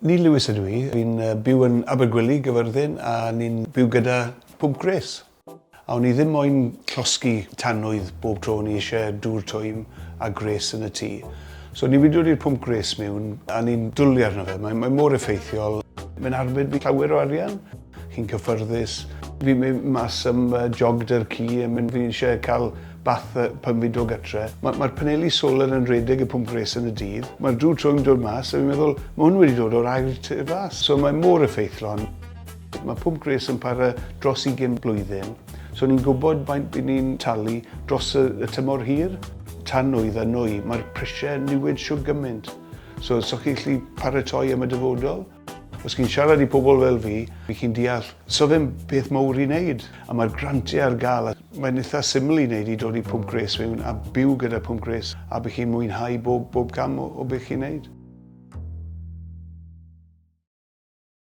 Neil Lewis ydw i. Fi'n byw yn Abergwili, Gyfyrddin, a ni'n byw gyda pwmp gwres. A o'n i ddim moyn llosgi tanwydd bob tro o'n i eisiau dŵr twym a gwres yn y tŷ. So ni wedi dod i'r pwmp gwres mewn a ni'n dwlu arno fe. Mae, mae mor effeithiol. Mae'n arbed fi llawer o arian. Chi'n cyffyrddus. Fi'n mynd mas am jog 'da'r ci a mynd, fi eisiau cael bath pan fi'n dod gatre. Mae'r ma paneli solar yn rhedeg y pwmp gwres yn y dydd. Mae'r drw trwyn dod mas a fi'n meddwl, mae hwn wedi dod o'r aer tu fas. So mae mor effeithlon. Mae pwmp gwres yn para dros 20 blwyddyn. So ni'n gwybod faint bydd ni'n talu dros y, y tymor hir. Tanwydd a nwy, mae'r prisiau newid shwd gymaint. So, so chi'n gallu paratoi am y dyfodol. Os chi'n siarad i pobl fel fi, fi chi'n deall, so fe'n beth mawr i wneud, a mae'r grantiau ar gael, a mae'n eitha syml i wneud i dod i pwmp gwres mewn a byw gyda pwmp gwres, a bych chi'n mwynhau bob, bob cam o, o beth chi'n wneud.